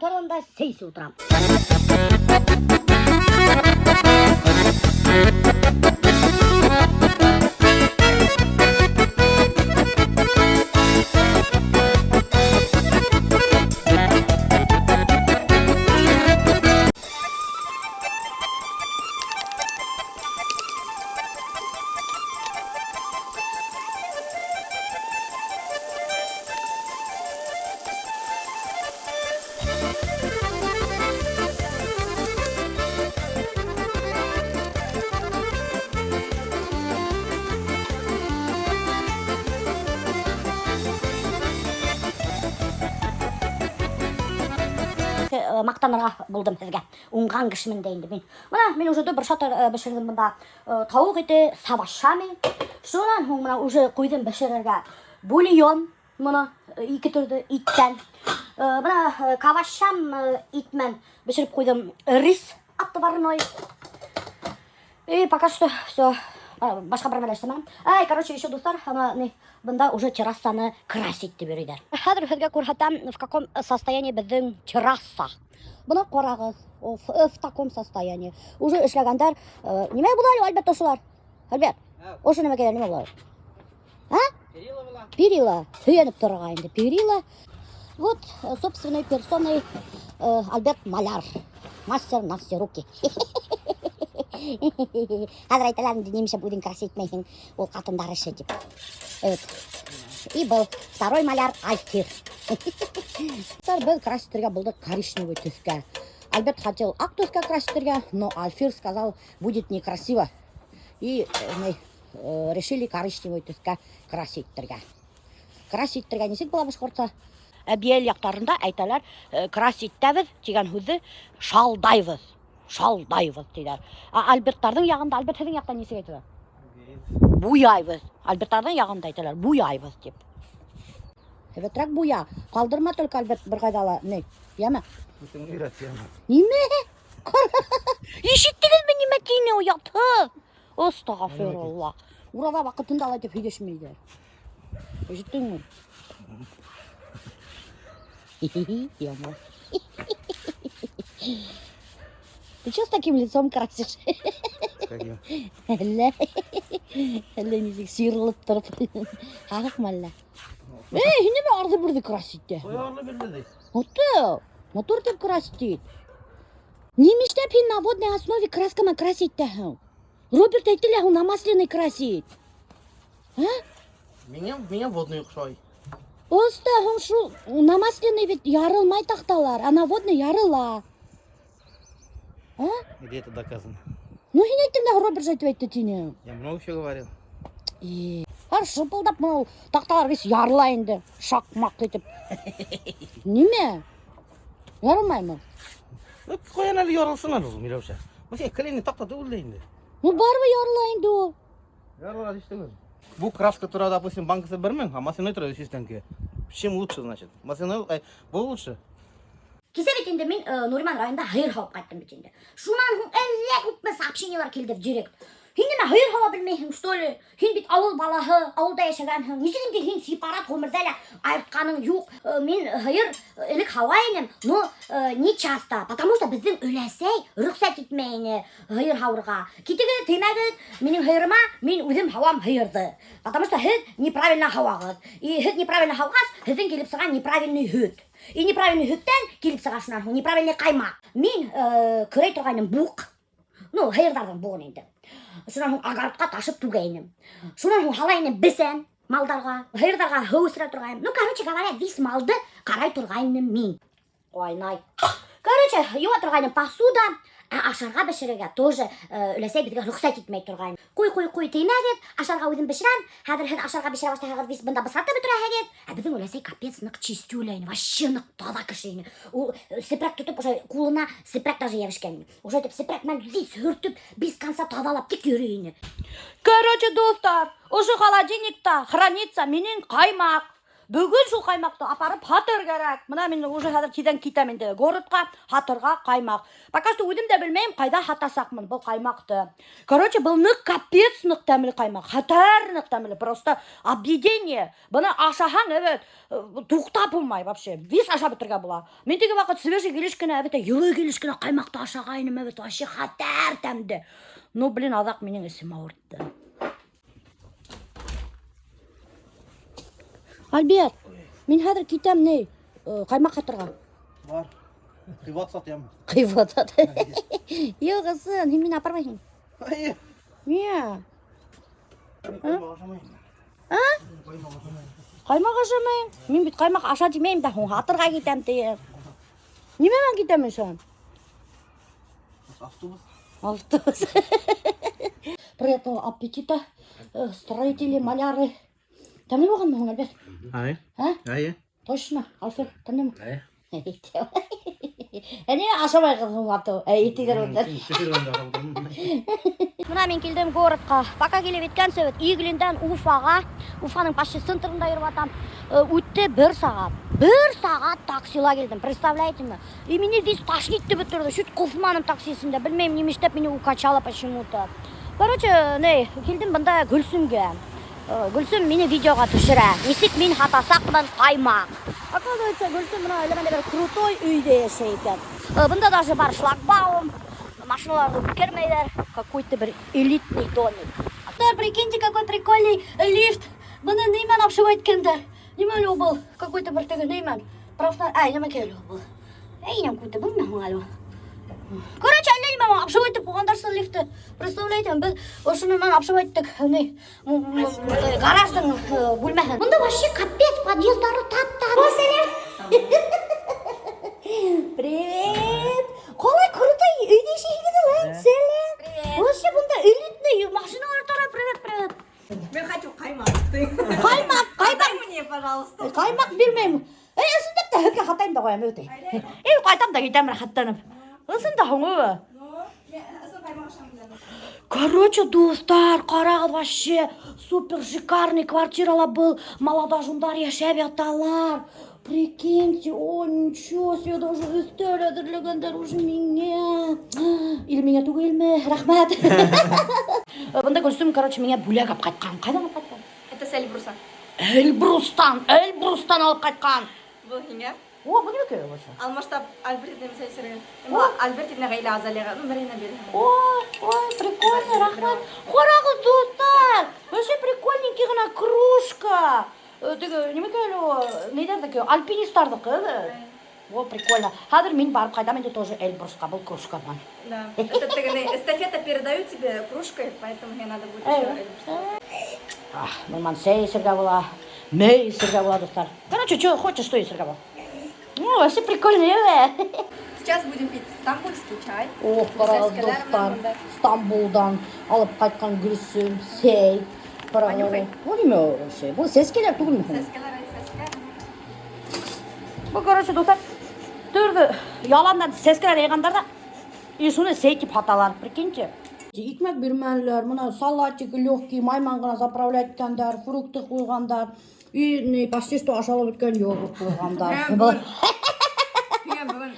торҙом да сәй эсеп ултырам. Э, маҡтанырға булдым һеҙгә. Уңған кешемен дә инде мин. Бына мин уже бер шатыр э, бешерҙем бында. Э, тауыҡ ите с овощами. Шунан һуң бына уже ҡуйҙым бешерергә бульон. Бына ике төрлө иттән. Бына к овощам ит менән бешереп ҡуйҙым рис отварной. И пока что все. Башҡа бер нәмә эшләмәнем. Ай, короче, еще, дуҫтар, ана ни, бында уже террасаны красить итеп йөрөйҙәр. Хәҙер һеҙгә күрһәтәм, в каком состоянии беҙҙең терраса. Бына ҡарағыҙ, в таком состоянии. Уже эшләгәндәр, нимә була әле, Альберт, ошолар? Альберт, ошо нәмәкәйҙәр нимә була? А? Перила була. Перила. Һөйәнеп торорға инде перила. Вот, собственной персоной Альберт Маляр. Мастер на все руки. Хәҙер әйтәләр инде, нимә үҙең красить итмәйһең, ул ҡатындар эше тип. Evet. И был второй маляр Альфир. Беҙ красить итергә булдыҡ коричневый төҫкә. Альберт хотел аҡ төҫкә красить итергә, но Альфир сказал, будет некрасиво. И мы решили коричневый төҫкә красить итергә. Красить итергә нисек була башҡортса? Әбйәлил яҡтарында әйтәләр, красить итәбеҙ тигән һүҙҙе шалдайбыҙ. Шалдайбыҙ тиҙәр. Ә Альберттарҙың яғында, Альберт, һеҙҙең яҡта нисек әйтәләр? Буяйбыҙ. Альберттарҙың яғында әйтәләр, буяйбыҙ тип. Һәйбәтерәк буя. Ҡалдырма только, Альберт, бер ҡайҙа ла, ни, йәме? Нимә? Ишеттегеҙме, нимә тине оятһыҙ? Астағфирулла. Ураҙа ваҡытында алай тип һөйләшмәйҙәр. Ишеттеңме? Яман. Ты что с таким лицом красишь? Каким? Әллә. Әллә нисек сыйырылып тороп. Хаҡмы әллә? Эй, һин нимә арҙы-бирҙе красить итә? Арлы-бирле. Матур. Матур тип красить ит. Нимә эшләп һин на водной основе краска менән красить итәһең? Роберт әйтте лә, на масляный красить. А? Миңә водный оҡшай. Оста, һуң шул на масляный бит ярылмай таҡталар, а на водный ярыла. А? Где это доказано? Ну, һин әйттең дә, Роберт же әйтеп әйтте тине. Я много чего говорил. И, шыпылдап мынау таҡталар весь ярыла инде. Шаҡ-маҡ итеп. Нимә? Ярылмаймы? Ну, ҡайҙан әле ярылһын әле ул, Миләүшә. Был клейный таҡта түгел дә инде. Ну, барыбер ярыла инде ул. Ярыла һис түгел. Был краска тора, допустим, банкаһы 1000, а масляной тора 300 тәңкә. Чем лучше, значит? Масляной, был лучше. Кисә бит инде мин Нуриман районында һыйыр һауып ҡайттым бит инде. Шунан һуң әллә күпме сообщениелар килде в директ. Һин нимә һыйыр һауа белмәйһең, что ли? Һин бит ауыл балаһы, ауылда йәшәгәнһең. Нисек инде һин сепарат ғүмерҙә лә айыртҡаның юҡ? Мин һыйыр элек һауа инем, но не часто, потому что беҙҙең өләсәй рөхсәт итмәй ине һыйыр һауырға. Китегеҙ, теймәгеҙ минең һыйырыма, мин үҙем һауам һыйырҙы. Потому что һеҙ неправильно һауағыҙ. И һеҙ неправильно һауғас, һеҙҙең килеп сыға неправильный һөт. И неправильный һөттән килеп сыға шунан һуң неправильный ҡаймаҡ. Мин көрәй торғайным буҡ. Ну, һыйырҙарҙың буғын инде. Шунан һуң огородҡа ташып түгә инем. Шунан һуң һала инем бесән малдарға, һыйырҙарға һыу эсерә торғайным. Ну, короче говоря, весь малды ҡарай торғайным мин. Ҡайнай. Короче, йыуа торғайным посуда, ә ашарға бешерергә тоже өләсәй беҙгә рөхсәт итмәй торғайны. Ҡуй, ҡуй, ҡуй, теймәгеҙ, ашарға үҙем бешерәм. Хәҙер һеҙ ашарға бешерә башлаһағыҙ, весь бында бысратып бөтөрәһегеҙ. Ә беҙҙең өләсәй капец ныҡ чистюля ине, вообще ныҡ таҙа кеше ине. Ул сепрәк тотоп, уже ҡулына сепрәк даже йәбешкән ине. Уже итеп сепрәк менән весь һөртөп, без конца таҙалап тик йөрөй ине. Короче, дуҫтар, ошо холодильникта хранится минең ҡаймаҡ. Бөгөн шул ҡаймаҡты апарып һатыр кәрәк. Бына мин уже хәҙер тиҙҙән китәм инде городҡа һатырға ҡаймаҡ. Пока что үҙем дә белмәйем, ҡайҙа һатасаҡмын был ҡаймаҡты. Короче, был ныҡ капец ныҡ тәмле ҡаймаҡ. Хәтәр ныҡ тәмле. Просто объедение. Быны ашаһаң, әбәт, туҡтап булмай вообще. Вис ашап бөтөргә була. Мин теге ваҡыт свежий килеш кенә, әбәт, йылы килеш кенә ҡаймаҡты ашағайным, әбәт, вообще хәтәр тәмле. Ну, блин, аҙаҡ минең эсем ауыртты. Альберт, мин хәҙер китәм ни, ҡаймаҡ һатырға. Бар. Ҡыйбат сатам. Ҡыйбат һат. Юҡ, ысын, һин мине апармайһың. Ай. Ниңә? Ҡаймаҡ ашамайым. А? Ҡаймаҡ ашамайым. Ҡаймаҡ ашамайым. Мин бит ҡаймаҡ аша тимәйем дә, һуң һатырға китәм тием. Нимә менән китәм мин шунан? Автобус. Автобус. Приятного аппетита, строители, маляры. Тәмле булғанмы һуң, Альберт? Ай. А? Ай. Точно, Альфер, тәмлеме? Ай. Ә ниңә ашамайһың һуң атыу? Әй, тигәр үтер. Бына мин килдем городҡа. Пока килеп еткәнсе бит Иглиндән Уфаға, Уфаның почти центрында йөрөп ятам. Үтте бер сәғәт. Бер сәғәт таксила килдем, представляете ме? И мине весь тошнить итеп бөтөрҙө. Чуть ҡоҫманым таксисында. Белмәйем, нимә эшләп мине укачало почему-то. Короче, ни, килдем бында Гөлсөмгә. Гөлсөм мине видеоға төшөрә. Нисек мин һатасаҡмын ҡаймаҡ. Оказывается, Гөлсөм бына әллә бер крутой өйҙә йәшәй икән. Бында даже бар шлагбаум, машиналарҙы үткәрмәйҙәр. Какой-то бер элитный домик. Да, прикиньте, какой прикольный лифт. Быны нимән обшивать иткәндәр? Нимә әле ул был? Какой-то бер теге нимән? Профна... Ай, нимә әле ул был? Эй, инәм күтә, белмәйем һуң әле ул. Короче, әллә нимә обшивать итеп ҡуйғандар шул лифтты. Представляете, беҙ ошоно менән обшивать иттек. Ни, гараждың бүлмәһен. Бында вообще капец, подъездары тап-таза. Привет! Ҡалай крутой өйҙә йәшәйһегеҙ әле? Сәләм! Привет. Вообще бында элитный машиналар тора. Привет, привет. Мин хочу ҡаймаҡ. Ҡаймаҡ, ҡаймаҡ. Дай мне, пожалуйста. Ҡаймаҡ бирмәйем. Эй, ысынлап та һеҙгә һатайым да ҡуям өтә. Эй, ҡайтам да китәм рәхәтләнеп. Ысын да һуң ул. Ну, мин ысын ҡаймаҡ ашағым килә. Короче, дуҫтар, ҡарағыҙ, вообще супер шикарный квартирала был молодожендар йәшәп яталар. Прикиньте, о, ничего себе, даже өҫтәл әҙерләгәндәр уже миңә. Или миңә түгелме? Рәхмәт. Бында Гөлсөм, короче, миңә бүләк алып ҡайтҡан. Ҡайҙан алып ҡайтҡан? Это с Эльбруса. Эльбрустан, Эльбрустан алып ҡайтҡан. Был һиңә. О, был нимә кәрәк вообще? Алмаштап Альберт инәм сәйсергә. Альберт инә ғаилә Азалияға. Ну, береһенә бирһен. Ой, ой, прикольно, рәхмәт. Ҡарағыҙ, дуҫтар, вообще прикольненький ғына кружка. Теге, нимә әле ул? Ниҙәрҙеке? Альпинистарҙыҡы, эйе? О, прикольно. Хәҙер мин барып ҡайтам инде тоже Эльбрусҡа был кружка менән. Да. Это теге, эстафета передаю тебе кружкой, поэтому мне надо будет еще Эльбрус. Ах, нормально, сәй эсергә була, мей эсергә була, дуҫтар. Короче, что хочешь, что эсергә була. Ну, вообще прикольно, эйе? Сейчас будем пить стамбульский чай. Ох, ҡарағыҙ, Сәскәләр дуҫтар, менән бында. Стамбулдан алып ҡайтҡан Гөлсөм, сәй. Понюхай. Был нимә вообще? Был сәскәләр түгелме һуң? Сәскәләр, ай, сәскә. Был, короче, дуҫтар, төрлө яландан сәскәләр йыйғандар ҙа, и шуны сәй тип һаталар, прикиньте. Икмәк бирмәнеләр, бына салатик легкий, май менән ғына заправлять иткәндәр, фрукты ҡуйғандар, и не, почти что ашалып бөткән йогурт ҡуйғандар. Прям Миңә бөгөн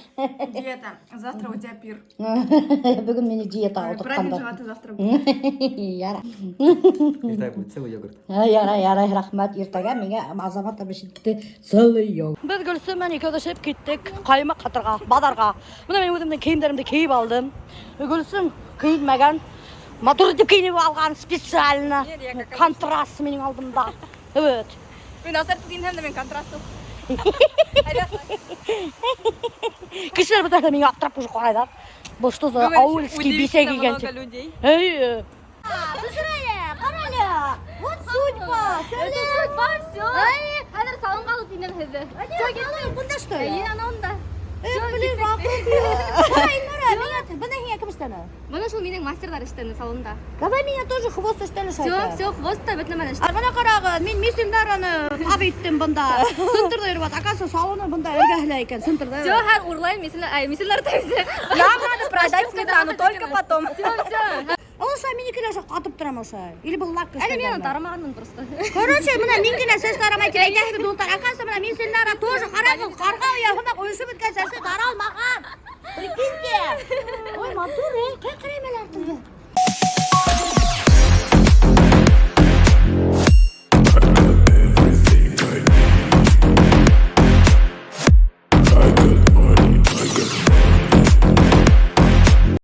диета. Завтра у тебя пир. Бөгөн мине диетаға Праздник ултыртҡандар. живота завтра будет. Ярай. Иртәгә будет целый йогурт. Ярай, ярай, рәхмәт. Иртәгә миңә Азамат бешертте целый йогурт. Беҙ Гөлсөм менән икәүләшеп киттек ҡаймаҡ һатырға, баҙарға. Бына мин үҙемдең кейемдәремде кейеп алдым. Гөлсөм кейенмәгән. Матур итеп кейенеп алған специально. Нет, я как Контраст минең алдымда. Evet. Мин насар кейенһәм дә мин контраст. Айҙа. Кешеләр бөтәһе миңә аптырап уже ҡарайҙар. Был что за аульский бисә кейгән тип. людей. Эй. Төшөр әле, ҡара әле. Вот судьба. Это судьба, все. Хәҙер салонға алып инәм һеҙҙе. Бында что ли? Эйе, ана унда. Эй, блин, Ҡара, Илнура, миңә бына һиңә кем эшләне? Бына шул минең мастерҙар эшләне салонда. Давай миңә тоже хвост эшләне Все, шайтан. все, хвост та бөтә нәмәне эшләне. Бына ҡарағыҙ, мин Мисс Илнараны тап иттем бында. Центрҙа йөрөп ята. Оказывается, салоны бында эргәһендә икән, центрҙа. Все, хәҙер урлайым, Мисс Илнар, ай, Мисс Илнар тәүзе. Нам надо продать сметану, только потом. Все, все. О, ошолай, минеке лә ошо ҡатып торамы ошолай? Или был лак Әле мин уны тарамағанмын просто. Короче, бына мин генә сәс тарамай тип әйтәһегеҙ, дуҫтар. Оказывается, бына мин Сильнара тоже ҡарағыҙ, ҡарға ояһына ойошоп бөткән сәсе таралмаған. Прикиньте. Ой, матур, эй, ҡай ҡарайым әле артыңды.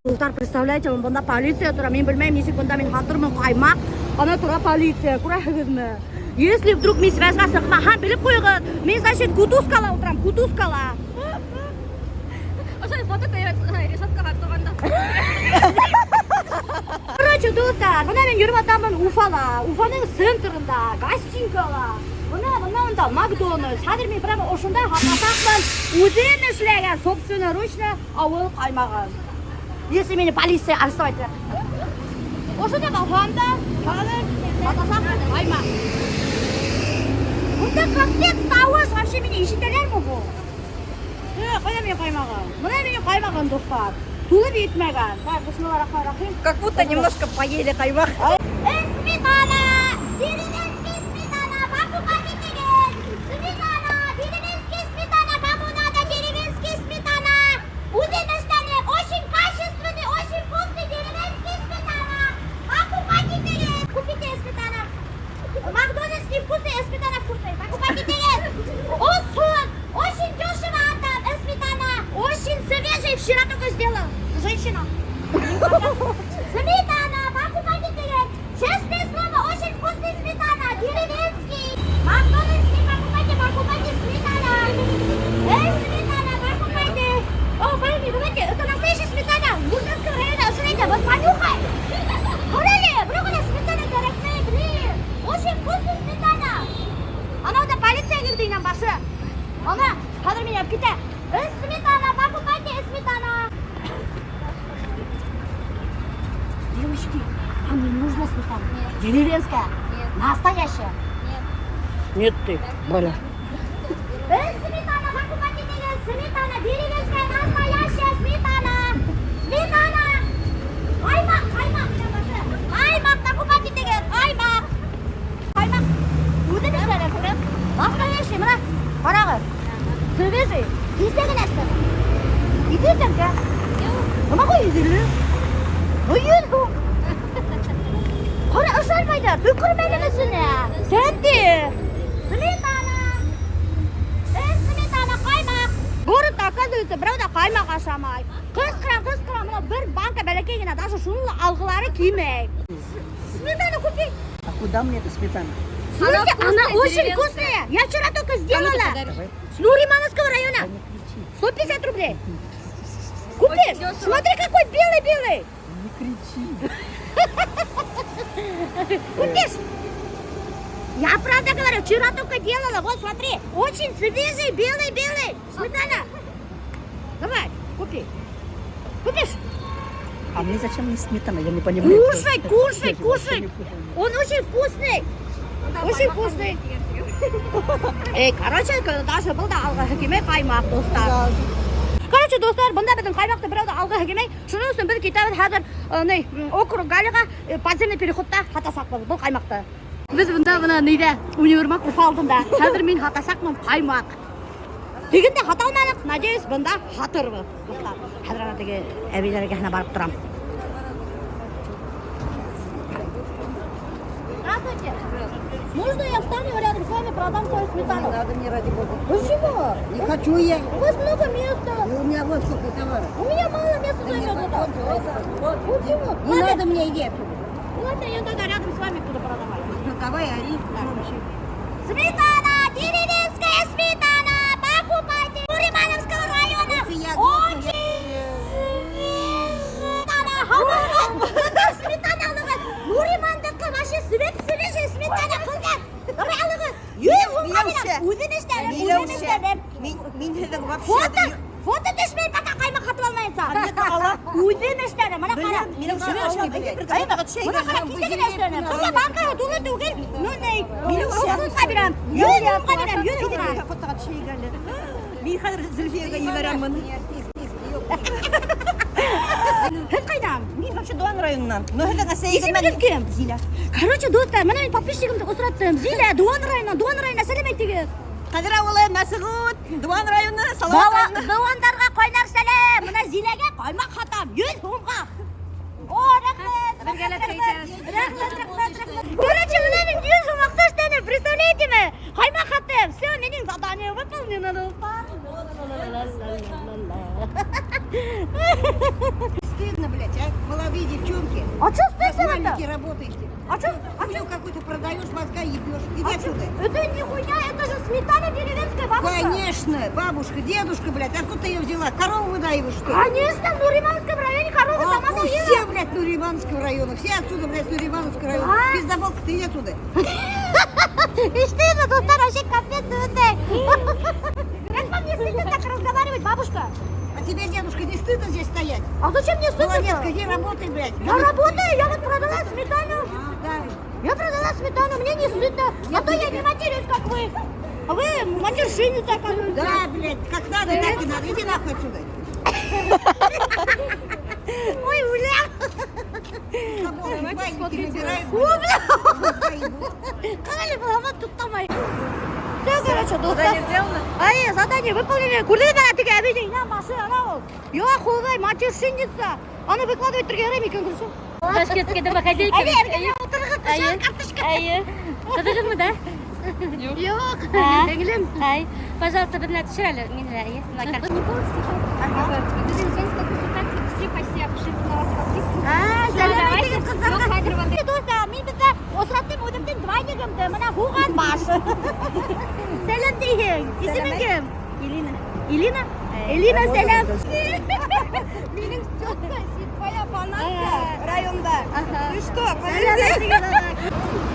Дуҫтар, представляете, бында полиция тора. Мин белмәйем, нисек бында мин һатырмын ҡаймаҡ. Ана тора полиция, күрәһегеҙме? Если вдруг мин связьға сыҡмаһам, белеп ҡуйығыҙ. Мин, значит, кутузкала ултырам, кутузкала. Ошо фото решеткаға торғанда. Короче, дуҫтар, бына мин йөрөп ятамын Уфала, Уфаның центрында, гостинкала. Бына, бына унда Макдональдс. Хәҙер мин прямо ошонда һатасаҡмын. Үҙем эшләгән собственноручно ауыл ҡаймағын. Если мине полиция арестовать итә. Ошонда баҫам да, хәҙер һатасаҡмын ҡаймаҡ. Бында капец тауыш, вообще мине ишетәләрме был? Ҡайҙа минең ҡаймағым? Бына минең ҡаймағым, дуҫтар. Тулып етмәгән. Так, бисмиллахиррахманиррахим. Как будто немножко поели ҡаймаҡ. Сметана! Деревенский сметана! Покупайте тигән! Сметана! Деревенский сметана! Кому надо деревенский сметана? Үҙем эшләнем! Очень качественный, очень вкусный деревенский сметана! Покупайте тигән! Купите сметана! Макдональдс невкусный, сметана вкусный. Покупайте тигән! Осон! Очень дешево отдам сметана! Очень свежий, вчера только сделал. Женщина. Сметана, покупайте тигән! Честное слово, очень вкусный сметана, деревенский. Макдональдс не покупайте, покупайте сметана. Эй, сметана, покупайте. О, парни, давайте, это настоящая сметана. Мурзинского района, смотрите, вот понюхай. Ҡара, бына сметана кәрәкмәй, блин. Очень вкусный сметана. Ана унда полиция килде инәм башы. Ана, хәҙер мине алып китә. Сметана, покупайте сметана. Девочки, вам не нужна сметана? Нет. Деревенская? Нет. Настоящая? Нет. Нет ты, Валя. Сметана, покупайте тигән, сметана, деревенская, настоящая сметана. Сметана. Ҡаймаҡ, ҡаймаҡ, инәм башы. Ҡаймаҡ, покупайте тигән, ҡаймаҡ. Ҡаймаҡ. Үҙем эшләгән, күрәм. Настоящий, бына, ҡарағыҙ. Свежий. Кисә генә эшләгән. Ике тәңкә. Нимә ҡуй 150? Йөҙ һум. Ҡара, ышанмайҙар. Төкөрмәнең эсенә. Тәте. Сметана. Сметана, ҡаймаҡ. Городта, оказывается, берәү ҙә ҡаймаҡ ашамай. Ҡысҡырам, ҡысҡырам, бына бер банка бәләкәй генә, даже шуны ла алғылары килмәй. Сметану купи. А куда мне эта сметана? В смысле? Она вкусная, Она очень деревенская. вкусная. Я вчера только сделала. подаришь? С Нуримановского района. 150 рублей. Купишь? Очень дешево. Смотри, какой белый-белый. Не кричи. Купишь? Я правда говорю, вчера только делала. Вот смотри, очень свежий, белый-белый. Сметана. Давай, купи. Купишь? А мне зачем мне сметана? Я не понимаю. Кушай, кушай, Я кушай. не понимаю. Он очень вкусный. Очень вкусный. Эй, короче, даже был да алғыһы килмәй ҡаймаҡ, дуҫтар. Короче, дуҫтар, бында беҙҙең ҡаймаҡты берәү ҙә алғыһы килмәй. Шуның өсөн беҙ китәбеҙ хәҙер ни, округ Галиға подземный переходта һатасаҡбыҙ был ҡаймаҡты. Беҙ бында бына ниҙә, универмаг Уфа алдында. Хәҙер мин һатасаҡмын ҡаймаҡ. Тегендә һата алманыҡ, надеюсь, бында һатырбыҙ. Дуҫтар, хәҙер ана теге әбейҙәр эргәһенә барып торам. Здравствуйте. Можно я встану рядом с вами, продам свою сметану? Не надо мне, ради бога. Почему? Не хочу я. У вас много места. И у меня вот сколько товара. У меня мало места Да нет, займет. вот, вот, вот. Почему? Не Ладно. надо мне, иди отсюда. Ладно, я тогда рядом с вами буду продавать. Ну давай, ори громче. Сметана, деревенская сметана, покупайте. Нуримановского района. Я Очень сметана. Сметана алығыҙ. Нуримандыҡы вообще свежий сметана ҡылған. Давай алығыҙ. Йөҙ һумға бирәм. Үҙем эшләнем, үҙем Миләүшә, эшләнем. мин һеҙҙең вообще... Фото, фото төшмәй, пока ҡаймаҡ һатып алмайынса. Үҙем эшләнем, бына ҡара. Миләүшә, Бына ҡара, кисә генә эшләнем. Бында банка тулы түгел. Ну, ни, 100 һумға бирәм. 100 һумға бирәм, 100 һумға. Фотоға төшәйек әле. Мин хәҙер Зөлфиәгә ебәрәмен. Һеҙ ҡайҙан? Мин вообще Дыуан районынан. Но һеҙҙең әсәйегеҙ Исемегеҙ кем? Зиля. Короче, дуҫтар, бына мин подписчигымды осраттым. Зиля, Дыуан районынан, Дыуан районына сәләм әйтегеҙ. Ҡәҙер ауылы, Мәсғүт, Дыуан районы, Салауат Бала, районы. Дыуандарға ҡайнар сәләм. Бына Зиләгә ҡаймаҡ һатам, 100 һумға. О, рәхмәт. Бергәләп әйтәбеҙ. Рәхмәт, рәхмәт, рәхмәт. Короче, бына мин 100 һум аҡса эшләнем, представляете ме? Ҡаймаҡ һаттым. Все, минең задание выполнено, дуҫтар. Стыдно, блядь, а? Молодые девчонки. А что стыдно Маленькие работаете. А чё? А Хуйню какую-то продаешь, мозга ебешь. Иди отсюда. Это не хуйня, это же сметана деревенская бабушка. Конечно, бабушка, дедушка, блядь, откуда ты ее взяла? Корову выдаиваешь, что ли? Конечно, в Нуриманском районе коровы сама А, доила. все, блядь, Нуриманского района, все отсюда, блядь, с Нуримановского района. А? Пиздоболка, ты иди отсюда. И что это, дуҫтар, вообще капец это. Как вам не стыдно так разговаривать, бабушка? А тебе, дедушка, не стыдно здесь стоять? А зачем мне стыдно? Малолетка, иди работай, блядь. Я работаю, я вот продала сметану. Да. Я продала сметану, мне не стыдно. А то я не матерюсь, как вы. А вы матершинница, оказывается. Да, блядь, как надо, так и надо. Иди нахуй отсюда. Ой, бля. Давайте набирают. О, бля. Ҡара был туҡтамай. Все, короче, дуҫтар. Задание сделано? Ай, задание выполнено. Күрҙегеҙ ана теге әбейҙең инә башы, ана ул. Я Хоҙай, матершинница. Аны выкладывать итергә ярай микән Гөлсөм? Башкирская домохозяйка. Әбей, эргәңә ултырығыҙ, Эйе. карточка. Эйе. Ҡыҙығыҙмы да? Юҡ. Һеңлем. Ай, пожалуйста, беҙ менән төшөр әле. Мин дә, эйе. Бына карточка. Беҙҙең женская консультация все по все на вас подписаны. А, сәләм давайте. әйтегеҙ ҡыҙҙарға. Юҡ, хәҙер бында. Дуҫтар, мин беҙҙә осраттым үҙемдең двойнигымды. Бына һуған баш. Сәләм тиһең. Исемең кем? Елена. Илина? Элина, сәләм. Минең тетка, твоя фанатка районда. Ты что, Сәләм подожди. әйтегеҙ.